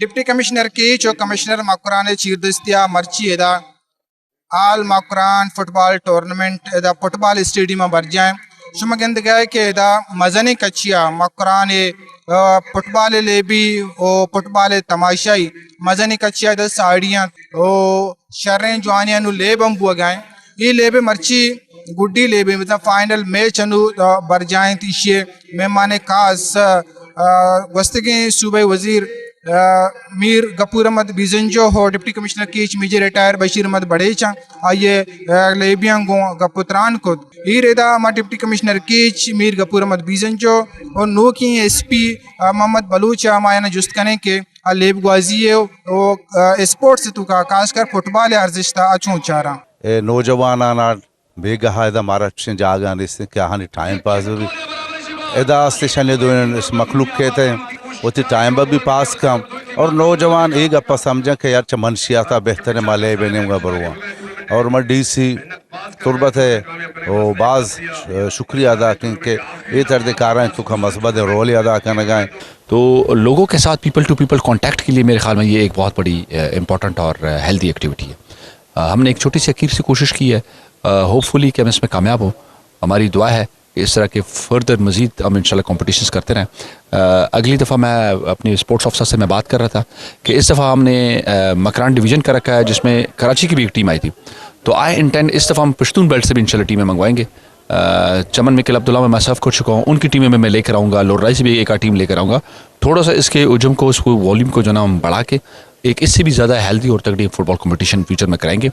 Deputy commissioner catch و کمشنر مکران ءِ چیردستی ءَ مرچی ادا آل مکران فٹبال ٹورنمنٹ ادا فٹبال اسٹیڈیم ءَ برجاہ ایں۔ شما گندگ ءَ کہ ادا مزنیں کچی ءَ مکران ءِ، آ، فٹبال ءِ لیبی و فٹبال ءِ تماشائی مزنیں کچی ءَ ادا ساڑی انت و شریں جوانیں نو لیب ہم بوگ ءَ ایں۔ اے لیب ءَ مرچی گڈی لیب ءَ، مطلب فائنل میچ انو، آ، برجاہ انت۔ ایشی ءِ مہمان خاص، آ، گوستگیں صوبائی وزیر، آ، میر گپور احمد بیزنجو و deputy commissioner Kech major retire Bashir Ahmed Barech آں۔ آئی ءَ، آ، لیبیاں گوں گپ و تران کت۔ ایر ادا ما ڈپٹی کمشنر کیچ میر گپور احمد بیزنجو و نوکیں ایس پی، آ، محمد بلوچ ءَ ما آیاں جست کنیں کہ آ لیب گوازی ءَ و، آ، اسپورٹس ءِ توکا خاص کر فٹبال ءِ ارزشت ءَ آ چون چاراں۔ اے نوجوانان ءَ بیگاہ ءَ ادا مارا چشیں جاگہ نیست کہ آہانی ٹائم پاس بہ بیت۔ ادا است شنے دوئیں مخلوق کیت، وتی ٹائم بہ بھی پاس کن اور نوجوان اے گپ ءَ سمجھن کہ یار چہ منشیات ءَ بہتر ما لیب ءِ نیمگا برواں۔ اور ما ڈی سی تربت ءِ و باز شکریہ ادا کن کہ اے طرز کاراں توکا مثبت رول ادا کنگا ایں۔ تو لوگوں کے ساتھ پیپل ٹو پیپل کانٹیکٹ کے لیے میرے ख्याल में ये एक बहुत बड़ी, अ, इम्पॉर्टेंट और, अ, हेल्दी एक्टिविटी है। अ, हमने एक छोटी सी अकीर सी कोशिश की है। अ, होपफुली कि हम इसमें कामयाब हों। हमारी दुआ है कि इस तरह के फर्दर मज़ीद हम इंशाल्लाह कॉम्पिटिशंस करते रहें। अ, अगली दफ़ा मैं अपने स्पोर्ट्स ऑफिसर से मैं बात कर रहा था कि इस दफ़ा हमने, अ, मकरान डिवीज़न कर रखा है, जिसमें कराची की भी एक टीम आई थी। तो आई इंटेंड इस दफ़ा हम पश्तून बेल्ट से भी इंशाल्लाह टीमें मंगवाएंगे। अ, चमन में किला अब्दुल्ला में मैं सर्व कर चुका हूँ, उनकी टीमें मैं, मैं लेकर आऊँगा, लोराई से भी एक आध टीम लेकर आऊँगा। थोड़ा सा इसके उज्जम को, उसको वॉल्यूम को जो ना हम बढ़ा के एक इससे भी ज़्यादा हेल्दी और तगड़ी फुटबॉल कॉम्पिटिशन फ्यूचर में कराएंगे।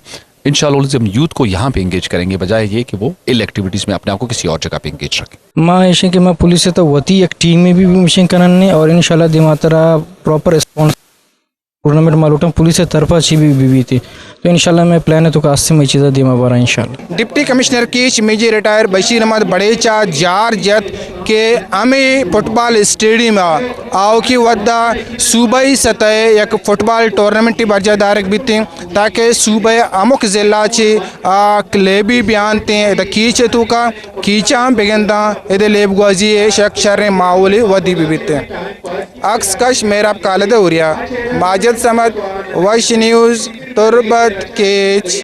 इंशाल्लाह हम यूथ को यहाँ पे एंगेज करेंगे, बजाय ये कि वो इल एक्टिविटीज़ में अपने आप को किसी और जगह पे एंगेज रखें। ما ایشیں کہ ما پولیس ءِ تہ وتی یک ٹیمے بھی مشین کنن نے اور انشاءاللہ دیما ترا پراپر رسپانس ٹورنامنٹ ما لوٹاں پولیس ءِ طرفا چی بھی بہ بیت۔ تو انشاءاللہ مئے پلان ءِ توکا است مئے چیزا دیما باراں انشاءاللہ۔ Deputy commissioner Kech major retire Bashir Ahmed Barech ءَ جار جت کہ ہمے فٹبال اسٹیڈیم ءَ آؤکی وھد ءَ صوبائی سطح ءِ یک فٹبال ٹورنامنٹے برجاہ دارگ بیتیں تاکہ صوبہ ءِ ہمک ضلع چہ، آ، لیبی بیانتیں ادا کیچ ءِ توکا کیچاں بگنداں، ادے لیب گوازی ءِ شک شریں ماحولے ودی بہ بیت۔ عکس کش مہراب خالد اوریا، ماجد صمد، وش نیوز، تربت، کیچ۔